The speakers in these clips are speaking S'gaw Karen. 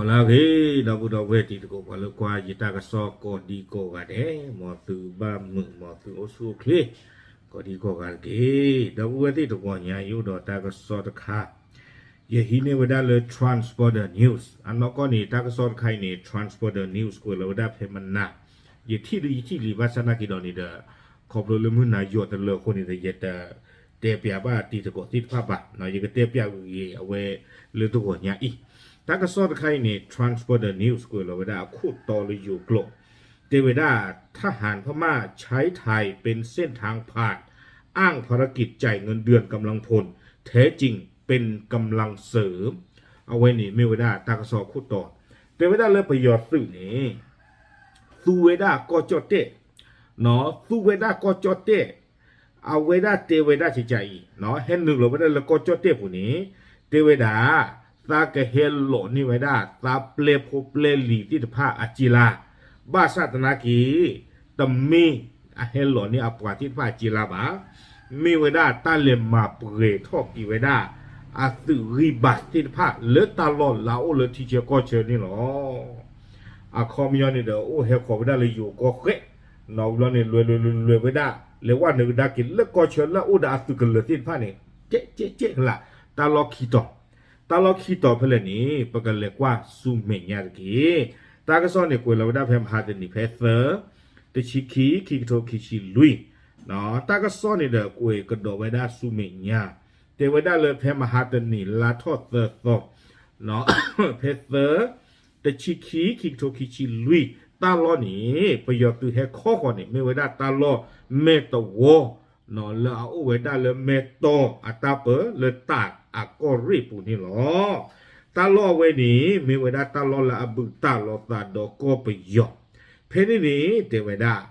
လၢအဂ့ၤ ဒီပုၢ်ဒီဝဲၢ်တံၤသကိး ပှၤလၢကွၢ်ယတၢ်ကစီၣ်ကိးဒံကိးဂၤဒဲး, မ်သုဘၣ်မုာ် မ်သုအိၣ်ဆူၣ်အိၣ်ချ့ ကိးဒံကိးဂၤတက့ၢ်. ဒီပုၢ်ဝဲၢ်သ့ၣ်တဂီၤညါ ယအိၣ်ဒီးတၢ်ကစီၣ်တခါ, ယဟံးန့ၢ်ဝဲဒၣ်လၢ Transporter News အနီၢ်ကီၢ်န့ၣ် တၢ်ကစီၣ်တခါအံၤန့ၣ် Transporter News ကွဲးလီၤဝဲဒၣ်ဖဲမနၤ, ယထံၣ်ဒုးယထံၣ်လံ ဘၣ်ဆၣ်သနာ်က့ဒီးန့ၣ်ဒီး ခီဖျိလၢမုၢ်နၤယိးတလၢအဃိန့ၣ်ဒီး ယတတဲပၠးဘၣ်တံၤသကိးသ့ၣ်တဖၣ်ဘၣ်, ယကတဲပၠးဂ့ၤဂ့ၤအဝဲလၢတဂီၤညါအံၤ, တၢ်ကစီၣ်တခါအံၤန့ၣ် Transporter News ကွဲးလီၤဝဲဒၣ်အခိၣ်တီလၢယိၤကျိာ်, တဲဝဲဒၣ် ทหารพม่าใช้ไทยเป็นเส้นทางผ่าน อ้างภารกิจจ่ายเงินเดือนกำลังพล แท้จริงเป็นกำลังเสริม အဝဲန့ၣ်မ့ၢ်ဝဲဒၣ်တၢ်ကစီၣ်အခိၣ်တီ, တဲဝဲဒၣ်လၢပယီၤသုးန့ၣ် သူဝဲဒၣ်ကီၢ်ကၠီၣ်တဲၣ်, သူဝဲဒၣ်ကီၢ်ကၠီၣ်တဲၣ်, အဝဲဒၣ်တဲဝဲဒၣ်ကကါအံၤ, ဟဲနုာ်လီၤဝဲဒၣ်လၢကီၢ်ကၠီၣ်တဲၣ်ပူၤန့ၣ်, တဲဝဲဒၣ် သးကဟဲလီၤန့ၢ်ဝဲဒၣ် သးပျဲၢ်ဖိပျဲၢ်လံၤသ့ၣ်တဖၣ်အစ့လါ, ဘၣ်ဆၣ်သနာ်က့ တမ့ၢ်အဟဲလီၤန့ၢ်အပှၤသ့ၣ်တဖၣ်အစ့လါဘၣ်, မ့ၢ်ဝဲဒၣ်တၢ်လဲၤမၤပှဲၤထီၣ်က့ၤဝဲဒၣ် အသုးဂံၢ်ဘါသ့ၣ်တဖၣ်လၢတၢ်လီၢ်လၢအအိၣ်လၢထံဆၢကီၢ်ဆၢန့ၣ်လီၤ. အခီပညီန့ၣ်ဒီး အိၣ်ဟဲဃီၤဝဲဒၣ်လၢယိၤကီၢ်ဃဲး, နီၢ်ဘျီန့ၣ် လဲၤလဲၤလဲၤလဲၤဝဲဒၣ် လဲၤဝဲနုာ်ကဒါက့ၤလၢကီၢ်ဆၢလၢအအိၣ်ဒီးအသုးကလၢၤသ့ၣ်တဖၣ်န့ၣ် ကဲကဲကဲကလး, တၢ်လီၢ်ခံတီၤ, တၢ်လီၢ်ခံတီၤဖဲလဲၣ်န့ၣ် ပကလဲၤကွၢ်ဆူမဲာ်ညါတက့ၢ်. တၢ်ကစီၣ်န့ၣ် ကွဲးလီၤဝဲဒၣ်ဖဲမဟါတနံၤဖဲသၢ, တဆံခံ, ခံကထိခံဆံလွံၢ်, တၢ်ကစီၣ်န့ၣ်ဒီး ကွဲးကဒီးဝဲဒၣ်ဆူမဲာ်ညါ, တဲဝဲဒၣ်လၢဖဲမဟါတနံၤလါထီၣ်သၢသီ, ဖဲသၢ, တဆံခံ, ခံကထိခံဆံလွံၢ်, တၢ်လီၢ်န့ၣ် ပယီၤသုးဟဲခီဃီၤန့ၣ် မ့ၢ်ဝဲဒၣ်တၢ်လီၢ်မဲၢ်တဝီ လၢအအိၣ်ဝဲဒၣ်လၢမဲၢ်တီၢ်အတၢ်ပၢလၢတၢ်အကီၢ်ရ့ၣ်ပူၤန့ၣ်လီၤ. တၢ်လီၢ်အဝဲန့ၣ် မ့ၢ်ဝဲဒၣ်တၢ်လီၢ်လၢအဘူးတံၢ်လိာ်သးဒီးကီၢ်ပယီၤ, ဖဲန့ၣ်န့ၣ် တဲဝဲဒၣ်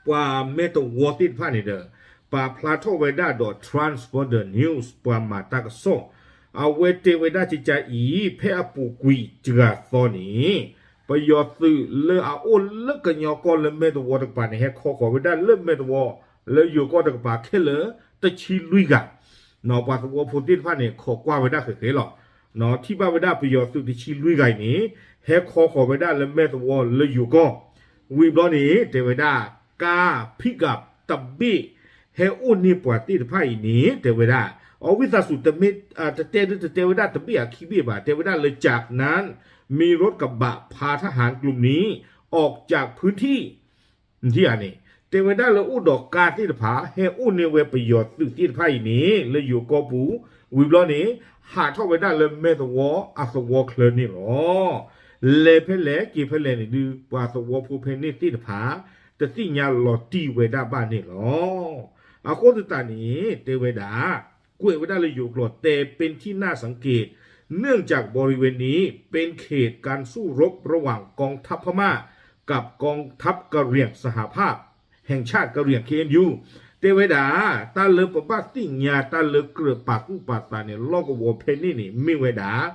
ပှၤမဲၢ်တဝီသ့ၣ်တဖၣ်န့ၣ်ဒီး ပာ်ဖျါထီၣ်ဝဲဒၣ်ဒီး Transporter News ပှၤမၤတၢ်ကစီၣ်, အဝဲတဲဝဲဒၣ်ကကါအံၤ ဖဲအပူၤကွံာ်တဂၤသီန့ၣ် ပယီၤသုးလၢအအိၣ်လၢကညီကီၢ်လၢမဲၢ်တဝီတကပၤန့ၣ် ဟဲခီဃီၤဝဲဒၣ်လၢမဲၢ်တဝီ လၢယိၤကီၢ်တကပၤခဲလၢာ် တဆံလွံၢ်ဂၤ, ပှၤသဝီဖိသ့ၣ်တဖၣ်န့ၣ် ခိးကွၢ်ဝဲဒၣ်ဃဲးဃဲးလီၤ. ထံၣ်ဘၣ်ဝဲဒၣ်ပယီၤသုးတဆံလွံၢ်ဂၤအံၤန့ၣ် ဟဲခီဃီၤဝဲဒၣ်လၢမဲၢ်တဝီလၢယိၤကီၢ်, ဝံၤဘျီန့ၣ် တဲဝဲဒၣ် ကါ pickup တဘ့ၣ် ဟဲအိၣ်န့ၢ်ပှၤသ့ၣ်တဖၣ်အံၤန့ၣ် တဲဝဲဒၣ် အဝံသးစူၤ တမ့ၢ် တတဲဒု တတဲဝဲဒၣ်တဘ့ၣ်အခံဘ့ၣ်ဘၣ်, တဲဝဲဒၣ်လၢ จากนั้น มีรถกระบะพาทหารกลุ่มนี้ออกจากพื้นที่ န့ၣ် တဲဝဲဒၣ်လၢအိၣ်ဒီးကါသ့ၣ်တဖၣ် ဟဲအိၣ်န့ၢ်ဝဲပယီၤသုးသ့ၣ်တဖၣ်အံၤန့ၣ် လၢယိၤကီၢ်ပူၤ, ဝံၤဘျီန့ၣ် ဟးထီၣ်ဝဲဒၣ်လၢမဲၢ်တဝီအသဝီချၢန့ၣ်လီၤ. လဲၤဖဲလဲၣ်က့ၤဖဲလဲၣ်န့ၣ်ဒုး ပှၤသဝီဖိဖဲန့ၣ်သ့ၣ်တဖၣ် တသ့ၣ်ညါလီၤတံၢ်ဝဲဒၣ်ဘၣ်န့ၣ်လီၤ. အဃိသတးန့ၣ် တဲဝဲဒၣ် ကွဲးဝဲဒၣ်လၢယိၤကျိာ် แต่เป็นที่น่าสังเกต เนื่องจากบริเวณนี้เป็นเขตการสู้รบระหว่างกองทัพพม่ากับกองทัพกะเหรี่ยง สหภาพแห่งชาติกะเหรี่ยง เคเอ็นยู တဲဝဲဒၣ် တၢ်လၢပဘၣ်သ့ၣ်ညါ တၢ်လၢကြၢးပာ်သူၣ်ပာ်သးန့ၣ် လီၢ်ကဝီၤဖဲန့ၣ်န့ၣ် မ့ၢ်ဝဲဒၣ်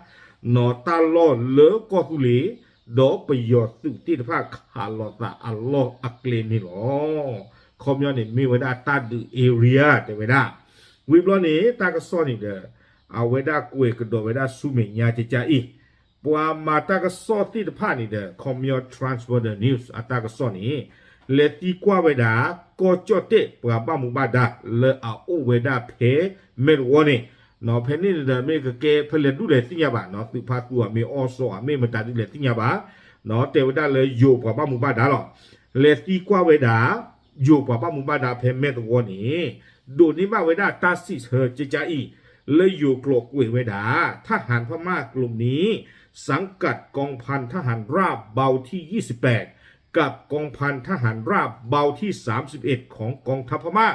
နီၢ်တၢ်လီၢ်လၢကီၢ်သူလ့ၤ ဒီးပယီၤသုးသ့ၣ်တဖၣ်ခးလိာ်သးအလီၢ်အကျဲန့ၣ်လီၤ. ခီပညီန့ၣ် မ့ၢ်ဝဲဒၣ်တၢ်ဒုး area တဲဝဲဒၣ်. ဝံၤဘျီန့ၣ် တၢ်ကစီၣ်န့ၣ်ဒီး အဝဲဒၣ်ကွဲးကဒီးဝဲဒၣ်ဆူမဲာ်ညါကကါအံၤ, ပှၤမၤတၢ်ကစီၣ်သ့ၣ်တဖၣ်န့ၣ်ဒီး ခီပညီ Transporter News အတၢ်ကစီၣ်န့ၣ် လဲၤသံကွၢ်ဝဲဒၣ် ကီၢ်ကၠီၣ်တဲၣ်ပှၤဘၣ်မူဘၣ်ဒါလၢအအိၣ်ဝဲဒၣ်ဖဲမဲၢ်တဝီန့ၣ်, ဖဲန့ၣ်န့ၣ်ဒီး မ့ၢ်ကကဲဖဲလဲၣ်ဒူၣ်လဲၣ်သ့ၣ်ညါဘၣ်, သုးဖါသူအမ့ၢ်အီၣ်စီအမ့ၢ်မတၤဒူၣ်လဲၣ်သ့ၣ်ညါဘၣ်, တဲဝဲဒၣ်လၢယိၤပှၤဘၣ်မူဘၣ်ဒါလီၤ. လဲၤသံကွၢ်ဝဲဒၣ် ယိၤပှၤဘၣ်မူဘၣ်ဒါဖဲမဲၢ်တဝီန့ၣ် ဒိးန့ၢ်ဘၣ်ဝဲဒၣ်တၢ်စံးဆၢကကါအံၤ, လၢယိၤကျိာ်ကွဲးဝဲဒၣ် ทหารพม่ากลุ่มนี้ สังกัดกองพันทหารราบเบาที่ยี่สิบแปด กับกองพันทหารราบเบาที่สามสิบเอ็ด ของกองทัพพม่า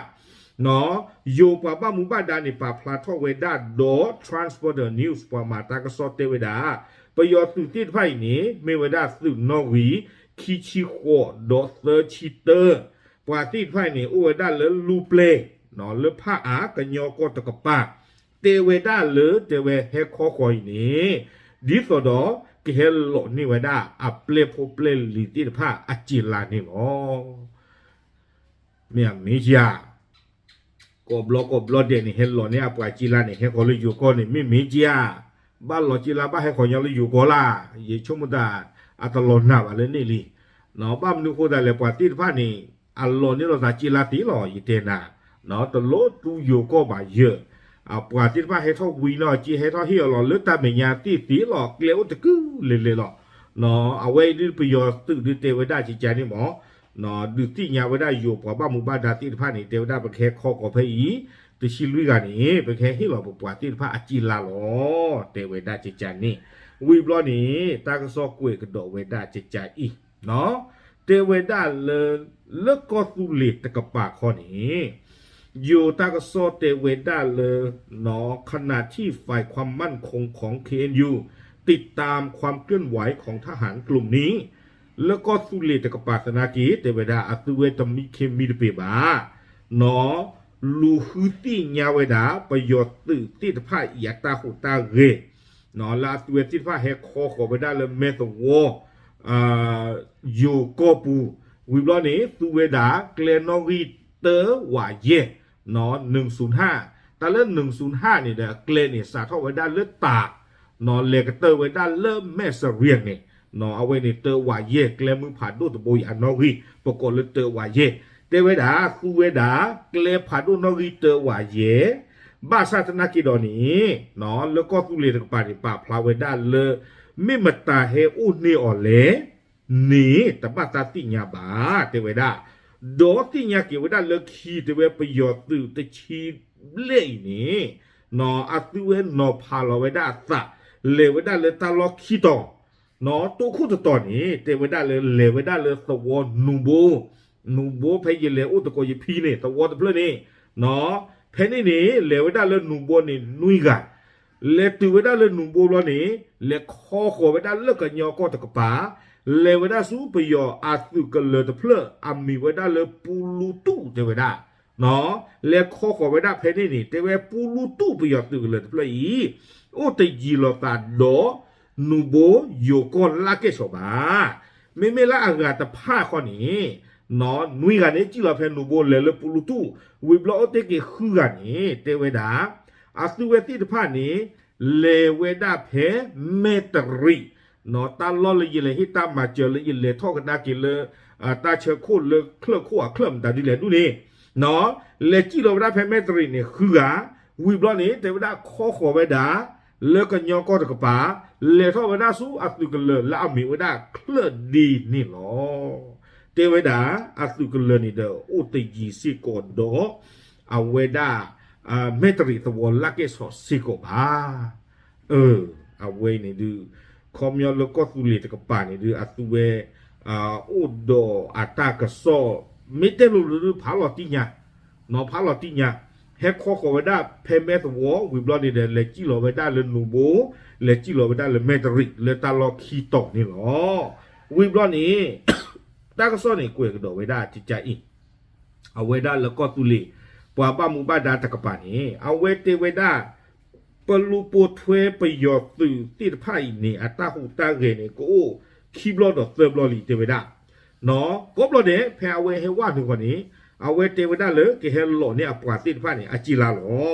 ယိၤပှၤဘၣ်မူဘၣ်ဒါန့ၣ် ပာ်ဖျါထီၣ်ဝဲဒၣ်ဒီး Transporter News ပှၤမၤတၢ်ကစီၣ်တဲဝဲဒၣ် ပယီၤသုးသ့ၣ်တဖၣ်အံၤန့ၣ် မ့ၢ်ဝဲဒၣ်သုးနီၣ်ဂံၢ် ခံဆံဃိးဒီးသၢဆံတၢ, ပှၤသ့ၣ်တဖၣ်အံၤန့ၣ် အိၣ်ဝဲဒၣ်လၢလူၢ်ပျဲၢ် လၢဖၣ်အၣ် ကညီကီၢ်တကပၤ, တဲဝဲဒၣ်လၢတဲဝဲဟဲခီဃီၤအံၤန့ၣ် ဒ်သိးဒီး ကဟဲလီၤန့ၢ်ဝဲဒၣ်အပျဲၢ်ဖိပျဲၢ်လံၤသ့ၣ်တဖၣ်အစ့လါန့ၣ်လီၤ. မ့ၢ်အမ့ၢ်ဧါ, ကိးဘျီကိးဘျီဒဲးန့ၣ် ဟဲလီၤန့ၢ်အပှၤစ့လါန့ၣ် ဟဲဃီၤလၢယိၤကီၢ်န့ၣ် မ့ၢ်မ့ၢ်ဧါ, ပ ဘၣ်လီၤက့လါဘၣ်ဟဲခီညီလၢယိၤကီၢ်လၢ်, ယဆိကမိၣ်တၢ် အတလီၤနာ်ဘၣ်လၢန့ၣ်လံ. ဘၣ်မနုၤဃိသတးလဲၣ် ပှၤသ့ၣ်တဖၣ်န့ၣ် အလီၤန့ၢ်လိာ်သးက့လါသ့လီၤ ယတဲနၤ, တလိၣ်သူယိၤကီၢ်ဘၣ်ယၢၢ်, ပှၤသ့ၣ်တဖၣ်ဟဲထီၣ်ဝံၤနီၢ်က့ ဟဲထီၣ်ဟ့ၣ်အီၤလီၤ လၢတၢ်မဲာ်ညါသ့ၣ်သ့လီၤ ကျဲအိၣ်တကုၢ်လဲၤလဲၤလီၤ. အဝဲအံၤဒ်ပယီၤသုးဒုးတဲဝဲဒၣ်ကကါန့ၣ်မ့ၢ် ဒုးသ့ၣ်ညါဝဲဒၣ်ယိၤပှၤဘၣ်မူဘၣ်ဒါသ့ၣ်တဖၣ်န့ၣ် တဲဝဲဒၣ်ပကဟဲခီဃီၤဖဲအံၤ တဆံလွံၢ်ဂၤန့ၣ် ပကဟဲဟ့ၣ်လီၤပပှၤသ့ၣ်တဖၣ်အက့လါလီၤ တဲဝဲဒၣ်ကကါန့ၣ်. ဝံၤဘျီန့ၣ် တၢ်ကစီၣ်ကွဲးကဒီးဝဲဒၣ်ကကါအံၤ တဲဝဲဒၣ်လၢ လၢကီၢ်သူလ့ၤတကပၤခီန့ၣ် ယိၤတၢ်ကစီၣ်တဲဝဲဒၣ်လၢ ขณะที่ฝ่ายความมั่นคงของ เคเอ็นยู ติดตามความเคลื่อนไหวของทหารกลุ่มนี้ လၢကီၢ်သူလ့ၤတကပၤသနာ်က့ တဲဝဲဒၣ်အသုဝဲတမံခ့မံတပ့ၤဘၣ် နီၢ် လူၤဃုသ့ၣ်ညါဝဲဒၣ် ပယီၤသုးသ့ၣ်တဖၣ်အံၤ အတၢ်ဟူးတၢ်ဂဲၤ လၢအသုဝဲသ့ၣ်တဖၣ်ဟဲခီဃီၤဝဲဒၣ်လၢမဲၢ်သဝီ ယိၤကီၢ်ပူၤ ဝံၤဘျီန့ၣ် သူဝဲဒၣ် ကျဲနီၣ်ဂံၢ်တၢ ဝးယဲၢ် နုၢ်ဆူၣ်ဟၣ် တၢ်လၢနုၢ်ဆူၣ်ဟၣ်န့ၣ်ဒီး အကျဲန့ၣ် စးထီၣ်ဝဲဒၣ်လၢတၢ် လဲၤကတၢၢ်ဝဲဒၣ်လၢမဲၢ်စရံန့ၣ် အဝဲန့ၣ်တၢ ဝးယဲၢ် ကျဲမုၢ်ဖးဒိၣ်တဘိအံၤအနီၣ်ဂံၢ် ပကိးလၢတၢ ဝးယဲၢ် တဲဝဲဒၣ် သူဝဲဒၣ် ကျဲဖးဒိၣ်နီၣ်ဂံၢ်တၢ ဝးယဲၢ် ဘၣ်ဆၣ်သနာ်က့ဒီးန့ၣ် လၢကီၢ်သူလ့ၤတကပၤန့ၣ် ပာ်ဖျါဝဲဒၣ်လၢ မ့ၢ်မတၤဟဲအိၣ်န့ၢ်အီၤလဲၣ် န့ၣ် တဘၣ်သးသ့ၣ်ညါဘၣ် တဲဝဲဒၣ်. ဒီးသ့ၣ်ညါက့ၤဝဲဒၣ်လၢခံ တဲဝဲပယီၤသုးတဆံဘျဲၣ်အံၤန့ၣ် အသုဝဲနီၤဖးလီၤဝဲဒၣ်အသး လဲၤဝဲဒၣ်လၢတၢ်လီၢ်ခံတီၤ တိခိၣ်တတီၤန့ၣ် တဲဝဲဒၣ်လၢလဲၤဝဲဒၣ်လၢသဝီနူၤဘိ, နူၤဘိဖဲယလဲၤအိၣ်သကိးယဖံန့ၣ် သဝီတဖျၢၣ်န့ၣ် ဖဲန့ၣ်န့ၣ် လဲၤဝဲဒၣ်လၢနူၤဘိန့ၣ်နွံဂၤ လဲၤတုၤဝဲဒၣ်လၢနူၤဘိဘျီန့ၣ် လဲၤခီဃီၤဝဲဒၣ်လၢကညီကီၢ်တကပၤ, လဲၤဝဲဒၣ်ဆူပယီၤအသုးကလၢၤတဖျၢၣ် အမံၤဝဲဒၣ်လၢပူလူတူၣ်တဲဝဲဒၣ်, လဲၤခီဃီၤဝဲဒၣ်ဖဲန့ၣ်န့ၣ် တဲဝဲပူလူတူၣ်ပယီၤသုးကလၢၤတဖျၢၣ်အံၤ အိၣ်တယံၤလိာ်သးဒီး နူၤဘိယိၤကီၢ်လၢ်ကဲၣ်ဆိးဘၣ်. မ့မ့ၢ်လၢအဂၤတဖၣ်ဃီန့ၣ် နွံဂၤန့ၣ် စံၣ်လီၤဖဲနူၤဘိလဲၤလၢပူလူတူၣ်, ဝံၤဘျီအိၣ်တ့ၢ်က့ၤဃုဂၤန့ၣ် တဲဝဲဒၣ် အသုဝဲသ့ၣ်တဖၣ်န့ၣ် လဲၤဝဲဒၣ်ဖဲမဲၢ်တရံး, တၢ်လီၢ်လၢယလဲၤဟ့ၣ်တၢ်မၤစၢၤလၢယလဲၤထီၣ်ကဒါက့ၤလၢ တၢ်ဆၢခိၣ်လၢချၢၣ်ခိၣ်အချၢၣ်မတၤဒ်လဲၣ်ဒ်န့ၣ်, လဲၤစံၣ်လီၤဝဲဒၣ်ဖဲမဲၢ်တရံးန့ၣ် ဃုဂၤ, ဝံၤဘျီန့ၣ် တဲဝဲဒၣ်ခီဃီၤဝဲဒၣ် လၢကညီကီၢ်တကပၤ, လဲၤထီၣ်ဝဲဒၣ်ဆူအသုးကလၢၤလၢအမံၤဝဲဒၣ်ချၢၣ်ဒ့န့ၣ်လီၤ. တဲဝဲဒၣ် အသုးကလၢၤန့ၣ်ဒီးအိၣ်တယံၤစ့ၢ်ကီးဒီး အဝဲဒၣ် မဲၢ်တရံးသဝီလၢ်ကဲၣ်ဆိးစ့ၢ်ကီးဘၣ်. အဝဲန့ၣ်ဒုး ခီပညီလၢကီၢ်သူလ့ၤတကပၤန့ၣ်ဒုး အသုဝဲ အိၣ်ဒီးအတၢ်ကစီၣ် မ့ၢ်တဲလိၤလိၤဒုး ဖးလီၤတံၢ်ညါ, ဖးလီၤတံၢ်ညါ, ဟဲခီဃီၤဝဲဒၣ်ဖဲမဲၢ်သဝီ ဝံၤဘျီန့ၣ်ဒီး လဲၤစံၣ်လီၤဝဲဒၣ်လၢနူၤဘိ, လဲၤစံၣ်လီၤဝဲဒၣ်လၢမဲၢ်တရံး လၢတၢ်လီၢ်ခံတီၤန့ၣ်လီၤ. ဝံၤဘျီန့ၣ် တၢ်ကစီၣ်န့ၣ် ကွဲးကဒီးဝဲဒၣ်ကကအံၤ အဝဲဒၣ်လၢကီၢ်သူလ့ၤ ပှၤဘၣ်မူဘၣ်ဒါတကပၤန့ၣ် အဝဲတဲဝဲဒၣ် ပလူၤပိာ်ထွဲပယီၤသုးသ့ၣ်တဖၣ်အံၤန့ၣ် အတၢ်ဟူးတၢ်ဂဲၤန့ၣ် ကအိၣ်ခံဘျီဒီးသၢဘျီလံ တဲဝဲဒၣ်. ကိးဘျီဒဲး ဖဲအဝဲဟဲဝဲနုာ်ဃီန့ၣ် အဝဲတဲဝဲဒၣ်လၢကဟဲလီၤန့ၢ်အပှၤသ့ၣ်တဖၣ်န့ၣ် အက့လါလီၤ.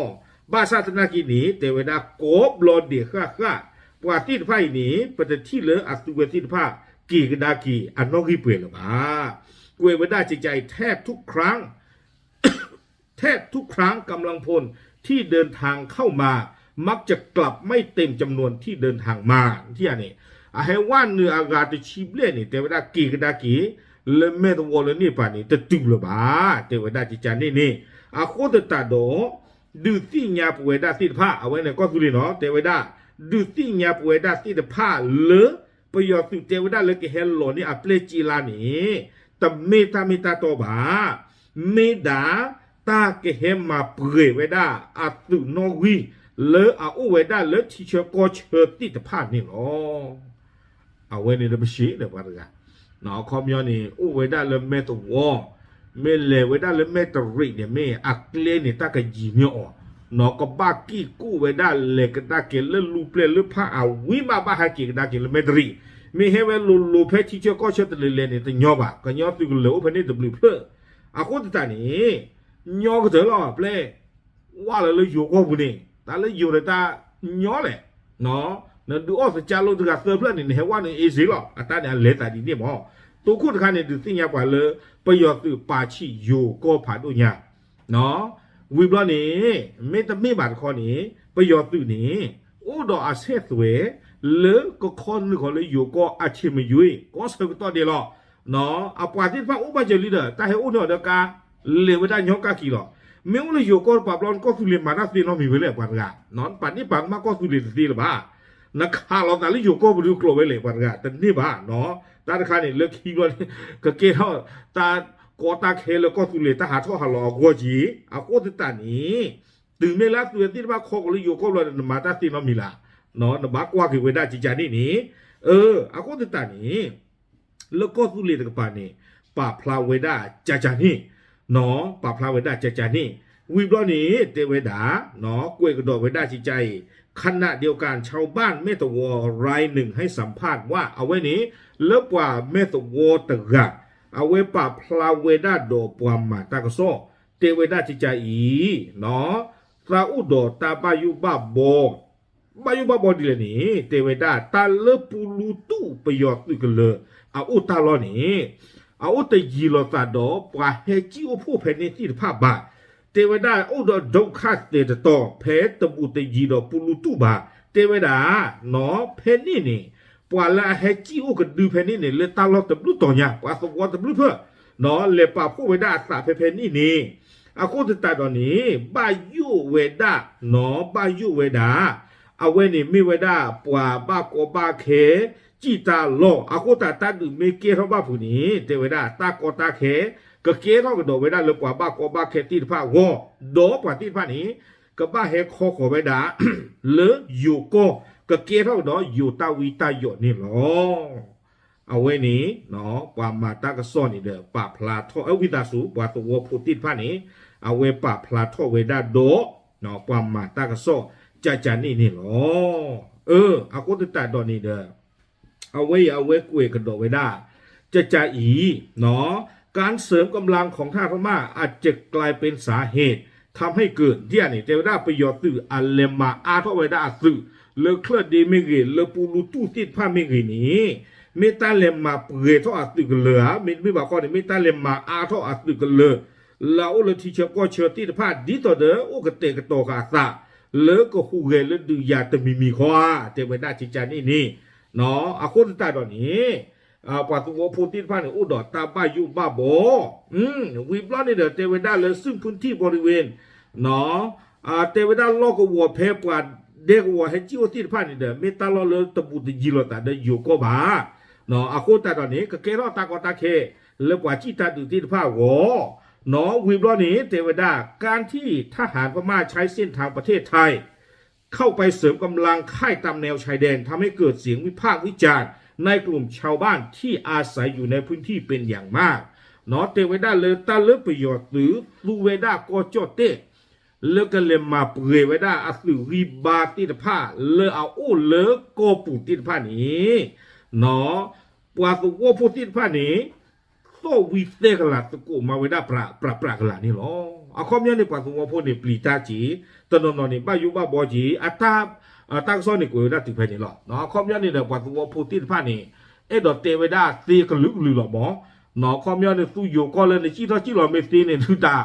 ဘၣ်ဆၣ်သနာ်က့န့ၣ် တဲဝဲဒၣ်ကိးဘျီဒဲးဃၣ်ဃၣ် ပှၤသ့ၣ်တဖၣ်အံၤန့ၣ် ပတထံၣ်လၢအသုဝဲသ့ၣ်တဖၣ် က့ၤကဒါက့ၤအနီၣ်ဂံၢ်ပှဲၤလၢၤဘၣ်. ကွဲးဝဲဒၣ်ကကအံၤ แทบทุกครั้ง แทบทุกครั้ง กำลังพลที่เดินทางเข้ามา มักจะกลับไม่เต็มจำนวนที่เดินทางมา ထံၣ်ဧါန့ၣ် အဟဲဝဲနုာ်အဂၤတဆံဘျဲၣ်န့ၣ် တဲဝဲဒၣ်က့ၤကဒါက့ၤ လၢမဲၢ်သဝီလၢန့ၣ်ပၤန့ၣ် တတုၤလၢၤဘၣ် တဲဝဲဒၣ်ကကန့ၣ်န့ၣ် အဃိသတးဒီး ဒုးသ့ၣ်ညါပဝဲဒၣ်သ့ၣ်တဖၣ် အဝဲန့ၣ်ကီၢ်သူလ့ၤနီၤ တဲဝဲဒၣ် ဒုးသ့ၣ်ညါပဝဲဒၣ်သ့ၣ်တဖၣ်လၢ ပယီၤသုးတဲဝဲဒၣ်လၢကဟဲလီၤန့ၢ်အပျဲၢ်က့လါန့ၣ် တမ့ၢ်တၢ်မ့ၢ်တၢ်တီဘၣ်. မ့ၢ်ဒၣ် တၢ်ကဟဲမၤပှဲၤဝဲဒၣ်အသုးနီၣ်ဂံၢ် လၢအအိၣ်ဝဲဒၣ်လၢထံဆၢကီၢ်ဆၢသ့ၣ်တဖၣ်န့ၣ်လီၤ. အဝဲန့ၣ်ဒီးပရှ့ဒီးပှၤတဂၤ အခီပညီန့ၣ် အိၣ်ဝဲဒၣ်လၢမဲၢ်သဝီ မ့ၢ်လဲၤဝဲဒၣ်လၢမဲၢ်တရံးန့ၣ် မ့ၢ်အကျဲန့ၣ် တၢ်ကယံၤန့ၢ်အီၤ နီၢ်ကဘၣ်က့ၣ်ကူၣ်ဝဲဒၣ်လဲၤကဒါက့ၤလၢလူၤပျဲၢ်လၢဖးအဝံၤမး ဘၣ်ဟဲက့ၤကဒါက့ၤလၢမဲၢ်တရံး. မ့ၢ်ဟဲဝဲလိၤလိၤဖဲထံဆၢကီၢ်ဆၢတလဲၤလဲၤန့ၣ် တညီဘၣ်. ကညီသုးကလၢၤအိၣ်ဖဲန့ၣ်တဘျုးဖျၢၣ်. အဃိသတးန့ၣ် ညီကတၢၢ်လီၤ ပျဲၢ် ဝၣ်လၢလၢယိၤကီၢ်ပူၤန့ၣ် တၢ်လၢယိၤဒီးတၢ်ညီလဲၣ် နဒုးအီၣ်သကၢ်လိတဂၤသၢဖျၢၣ်န့ၣ် နဟဲဝဲနုာ်အ့စ့လီၤ. အတၢ်န့ၣ်အလဲၤသးဒ်န့ၣ်မး. တိခိၣ်တခါန့ၣ် ဒုးသ့ၣ်ညါပှၤလၢ ပယီၤသုးပာ်ဆံးယိၤကီၢ်ဖးဒိၣ်ညါ ဝံၤဘျီန့ၣ် မ့တမ့ၢ်ဘၣ်တခီန့ၣ် ပယီၤသုးန့ၣ် အိၣ်ဒီးအဆဲးသွဲၣ် လၢကခီနုာ်ဃီၤလၢယိၤကီၢ်အဆ့မယွ့ ကီၢ်ဆၢကတီၢ်ဒဲးလီၤ. အပှၤသ့ၣ်တဖၣ်အိၣ်ဘၣ်စၢၤလံဒီး တၢ်ဟဲအိၣ်န့ၢ်အီၤဒီးကါ လဲၤဝဲဒၣ်ညီကၢ်က့ၤလီၤ. မ့ၢ်အိၣ်လၢယိၤကီၢ်တပၤဘျီ နကီၢ်သူလ့ၤမၤတၢ်သ့နီတမံၤဝဲလဲၣ် ပှၤတဂၤ, နပာ်ဒ့ၣ်ပာ်ကမၣ်ကီၢ်သူလ့ၤတသ့လၢၤဘၣ်. နခးလီၤသးလၢယိၤကီၢ်ပဒုးကျိးဝဲလဲၣ် ပှၤတဂၤ တန့ၢ်ဘၣ်. တၢ်တခါန့ၣ် လၢခံဘျီန့ၣ် ကကဲထီၣ်တၢ်ကီတၢ်ခဲလၢကီၢ်သူလ့ၤ တၢ်ဟးထီၣ်ဟးလီၤအဂီၢ်က့ၤ အဃိသတးန့ၣ် တုၤမ့ၢ်လၢအသုးဝဲသ့ၣ်တဖၣ်ခီကီးလၢယိၤကီၢ်ဘျီဒီး နမၤတၢ်သ့နီတမံၤလၢ်, နဘၣ်ကွၢ်က့ၤဝဲဒၣ်ကကန့ၣ်န့ၣ်, အဃိသတးန့ၣ် လၢကီၢ်သူလ့ၤတကပၤန့ၣ် ပာ်ဖျါဝဲဒၣ်ကကန့ၣ်, ပာ်ဖျါဝဲဒၣ်ကကန့ၣ်, ဝံၤဘျီန့ၣ် တဲဝဲဒၣ် ကွဲးကဒီးဝဲဒၣ်ကကအံၤ, ขณะเดียวกัน ชาวบ้านแม่สะวอ รายหนึ่ง ให้สัมภาษณ์ว่า အဝဲန့ၣ် လၢပှၤမဲၢ်သဝီတဂၤ အဝဲပာ်ဖျါဝဲဒၣ်ဒီးပှၤမၤတၢ်ကစီၣ် တဲဝဲဒၣ်ကကအံၤ, သးအိၣ်ဒီးတၢ်ဘၣ်ယိၣ်ဘၣ်ဘီ, ဘၣ်ယိၣ်ဘၣ်ဘီဒ်လဲၣ်န့ၣ် တဲဝဲဒၣ် တၢ်လၢပူလူတူၣ်ပယီၤသုးကလၢၤအအိၣ်တၢ်လီၢ်န့ၣ် အအိၣ်တယံၤလိာ်သးဒီးပှၤဟဲကံၣ်အိၣ်ဖှိၣ်ဖဲန့ၣ်သ့ၣ်တဖၣ်ဘၣ်. တဲဝဲဒၣ်အိၣ်ဒီး ဒုက္ခသည် တတီၤ ဖဲတဘူးတယံၤဒီးပူလူတူၣ်ဘၣ်. တဲဝဲဒၣ် နီၢ် ဖဲန့ၣ်န့ၣ် ပှၤလၢအဟဲကံၣ်အိၣ်ကဒုဖဲန့ၣ်န့ၣ် လၢတၢ်လီၢ်တဘျုးတီၤညါ ပှၤသဝီတဘျုးဖျၢၣ် နီၢ် လဲၤပာ်ဖှိၣ်ဝဲဒၣ်အသးဖဲဖဲန့ၣ်န့ၣ်, အဃိသတးဒီးန့ၣ် ဘၣ်ယိၣ်ဝဲဒၣ် နီၢ် ဘၣ်ယိၣ်ဝဲဒၣ် အဝဲန့ၣ်မ့ၢ်ဝဲဒၣ်ပှၤဘၣ်ကီဘၣ်ခဲ ကံၣ်တၢ်လီၢ် အဃိသတးတၢ်ဒုးမ့ၢ်ကဲထီၣ်ဘၣ်ဖုးန့ၣ် တဲဝဲဒၣ်တၢ်ကီတၢ်ခဲ ကကဲထီၣ်ကဒီးဝဲဒၣ်လၢပှၤဘၣ်ကီဘၣ်ခဲသ့ၣ်တဖၣ်အဂီၢ်, ဒီးပှၤသ့ၣ်တဖၣ်န့ၣ် ကဘၣ်ဟဲခီဃီၤဝဲဒၣ် လၢယိၤကီၢ် ကကဲထီၣ်ကဒီးယိၤတၢ်ဝံတၢ်ယိးန့ၣ်လီၤ. အဝဲန့ၣ် ပှၤမၤတၢ်ကစီၣ်န့ၣ်ဒီး ပာ်ဖျါထီၣ် အဝံသးစူၤ ပှၤသဝီဖိသ့ၣ်တဖၣ်န့ၣ် အဝဲပာ်ဖျါထီၣ်ဝဲဒၣ်ဒီး ပှၤမၤတၢ်ကစီၣ် ကကန့ၣ်န့ၣ်လီၤ. အဃိသတးဒီးန့ၣ်ဒီး အဝဲအံၤအဝဲကွဲးကဒီးဝဲဒၣ် ကကအံၤ การเสริมกำลังของทหารพม่าอาจจะกลายเป็นสาเหตุทำให้เกิด ဒ်န့ၣ် တဲဝဲဒၣ်ပယီၤသုးအလဲၤမၤအါထီၣ်ဝဲဒၣ်အသုး လၢချၢၣ်ဒ့မ့ၢ်ဂ့ၤ လၢပူလူတူၣ်သ့ၣ်တဖၣ်မ့ၢ်ဂ့ၤန့ၣ် မ့ၢ်တၢ်လဲၤမၤပှဲၤထီၣ်အသုးကလၢၤဧါ, မ့တမ့ၢ်ဘၣ်ခီန့ၣ် မ့ၢ်တၢ်လဲၤမၤအါထီၣ်အသုးကလၢၤ လၢအအိၣ်လၢထံဆၢကီၢ်ဆၢသ့ၣ်တဖၣ် ဒ်သိးဒီးအိၣ်ကတဲာ်ကတီၤဃာ်အသး လၢကဟူးဂဲၤလၢဒုးယၤတမံၤမံၤဃီဧါ, တဲဝဲဒၣ်ကကန့ၣ်န့ၣ်, အဃိသတးဒီးန့ၣ် ပှၤသဝီဖိသ့ၣ်တဖၣ်န့ၣ် အိၣ်ဒီးတၢ်ဘၣ်ယိၣ်ဘၣ်ဘီ, ဝံၤဘျီန့ၣ်ဒီး တဲဝဲဒၣ်လၢ ซึ่งพื้นที่บริเวณ တဲဝဲဒၣ်လီၢ်ကဝီၤဖဲပှၤဒဲကဝီၤဟဲကံၣ်အိၣ်သ့ၣ်တဖၣ်န့ၣ်ဒီး မ့ၢ်တၢ်လီၢ်လၢတဘူးတယံၤလိာ်သးဒီးယိၤကီၢ်ဘၣ်. အဃိသတးဒီးန့ၣ် ကကဲထီၣ်တၢ်ကီတၢ်ခဲ လၢပှၤစံၣ်တၢ်ဒုးသ့ၣ်တဖၣ်အဂီၢ်, ဝံၤဘျီန့ၣ် တဲဝဲဒၣ် การที่ทหารพม่าใช้เส้นทางประเทศไทย เข้าไปเสริมกำลังค่ายตามแนวชายแดน ทำให้เกิดเสียงวิพากษ์วิจารณ์ในกลุ่มชาวบ้านที่อาศัยอยู่ในพื้นที่เป็นอย่างมาก တဲဝဲဒၣ်လၢတၢ်လၢပယီၤသုး သူဝဲဒၣ်ကီၢ်ကၠီၣ်တဲၣ် လၢကလဲၤမၤပှဲၤဝဲဒၣ်အသုးဂံၢ်ဘါသ့ၣ်တဖၣ် လၢအအိၣ်လၢကီၢ်ပူၤသ့ၣ်တဖၣ်န့ၣ် ပှၤသဝီဖိသ့ၣ်တဖၣ်န့ၣ် သီၣ်ဝံသဲကလၤသကိးမၤဝဲဒၣ်ပြးပြးကလၤန့ၣ်လီၤ. အခီပညီန့ၣ် ပှၤသဝီဖိန့ၣ် ပျံၤတၢ်က့ၤ, တနီၤနီၤန့ၣ် ဘၣ်ယိၣ်ဘၣ်ဘီက့ၤ, အတၢ်, တၢ်ကစီၣ်န့ၣ်ကွဲးဝဲဒၣ်တုၤဖဲန့ၣ်လီၤ. အခီပညီန့ၣ်ဒီး ပှၤသဝီဖိသ့ၣ်တဖၣ်န့ၣ် အဲၣ်ဒိးတဲဝဲဒၣ်သ့ကလုာ်ကလုာ်လီၤမး, အခီပညီန့ၣ် သူယိၤကီၢ်လၢနစံၣ်ထီၣ်စံၣ်လီၤမ့ၢ်သ့န့ၣ် ဒုးတၢ်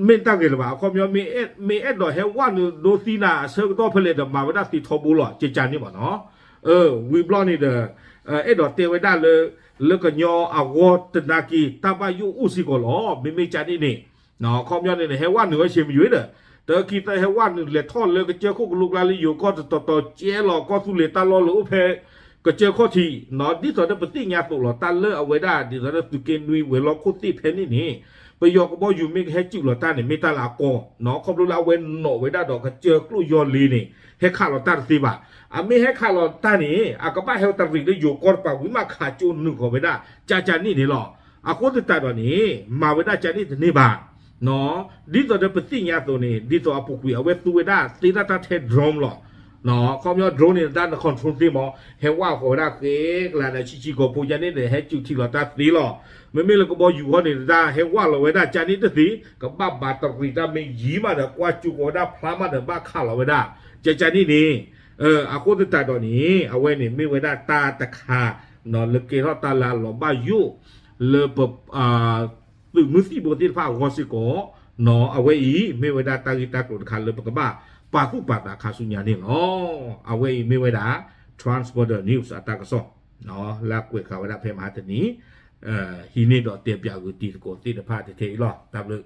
မ့ၢ်တၢ်ဂ့ၤလၢၤဘၣ်. အခီပညီ မ့ၢ်အဲၣ်ဒိးဟဲဝဲနုာ်ဒိသံနၤအဆၢကတီၢ်ဖဲလဲၣ်ဒီး မၤဝဲဒၣ်သ့ထီဘိလီၤ ကကန့ၣ်ဘၣ်နီၤ. ဝံၤဘျီန့ၣ်ဒီး အဲၣ်ဒိးတဲဝဲဒၣ်လၢ လၢကညီအဂီၢ်တနာ်က့ၤ တၢ်ဘၣ်ယိၣ်အိၣ်စ့ၢ်ကီးလီၤ. မ့မ့ၢ်ကန့ၣ်န့ၣ် အခီပညီန့ၣ် ဟဲဝဲနုာ်ဝဲဆ့မယွ့ဒီး တခံသၢဟဲဝဲနုာ်လဲၤထီၣ်လၢကစၢၢ်ခိၣ်ကလိကျါလၢယိၤကီၢ်တတီၤတီၤ ကဲလီၤကီၢ်သူလ့ၤတၢ်လီၢ်လၢအိၣ်ဖဲ ကစၢၢ်ခီၣ်ထံး, ဒ်သိးဒီးပသ့ၣ်ညါသိးလီၤတၢ်လၢအဝဲဒၣ် ဒ်သိးဒီးသုးက့နွံဝဲၤလီၢ်ခိၣ်သ့ၣ်ဖဲန့ၣ်န့ၣ် ပယီၤကဘီယူၤမ့ၢ်ကဟဲစုၣ်လီၤတၢ်န့ၣ် မ့ၢ်တၢ်လၢအကီ, ခီဖျိလၢအဝဲနီၣ်ဝဲဒၣ်ဒီးကစၢၢ်ကျိၣ်ယီၢ်လ့န့ၣ် ဟဲခးလီၤတၢ်တသ့ဘၣ်. အမ့ၢ်ဟဲခးလီၤတၢ်န့ၣ် အကဘၣ်ဟဲတရံးလၢယိၤကီၢ်တပၤဝံၤမး ခးကၠိနုာ်ဃီၤဝဲဒၣ် ကကန့ၣ်န့ၣ်လီၤ. အဃိသတးဒီးန့ၣ် မၤဝဲဒၣ်ကန့ၣ်တန့ၢ်ဘၣ်. ဒ်သိးဒီးပသ့ၣ်ညါအသိးန့ၣ် ဒ်သိးအပူၤကွံာ် အဝဲသူဝဲဒၣ်သ့တၢ်တၢ်ထဲ drone လီၤ. ခီပညီ drone န့ၣ်တၢ်န control သ့မး, ဟဲဝၢ်ဃီၤဝဲဒၣ်ဃ့ကလၤဒီးဆံးဆံးကိာ်ဖိကန့ၣ်ဒီး ဟဲစူးထံလီၤတၢ်သ့လီၤ. မ့မ့ၢ်လၢကဘီယူၤဃီန့ၣ်တၢ် ဟဲဝၢ်လီၤဝဲဒၣ်ကန့ၣ်တသ့, ကဘၣ်ဘၣ်တရံးတၢ်မ့ၢ်ယံၤမးဒီး ကွၢ်စူးဃီၤဝဲဒၣ်ဖျါမးဒီး ဘၣ်ခးလီၤဝဲဒၣ် ကကန့ၣ်န့ၣ် အဃိသတးဒီးန့ၣ် အဝဲန့ၣ်မ့ၢ်ဝဲဒၣ်တၢ်တခါ လၢကဲထီၣ်တၢ်လၢအလီၤဘၣ်ယိၣ် လၢပ သုးမုၢ်သံၣ်ဘိသ့ၣ်တဖၣ်အဂီၢ်စ့ၢ်ကီး, အဝဲအံၤမ့ၢ်ဝဲဒၣ်တၢ်ဂ့ၢ်တၢ်ကျိၤတခါလၢပကဘၣ်ပာ်သူၣ်ပာ်သးခါဆူညါန့ၣ်လီၤ. အဝဲအံၤမ့ၢ်ဝဲဒၣ် Trans Border News အတၢ်ကစီၣ် လၢအကွဲးဃာ်ဝဲဒၣ်ဖဲမဟါတနံၤ, ဟံးန့ၢ်ဒီးတဲပၠးဂုာ်တံၤသကိးသ့ၣ်တဖၣ်ထဲအံၤလီၤ. တၢ်ဘျုး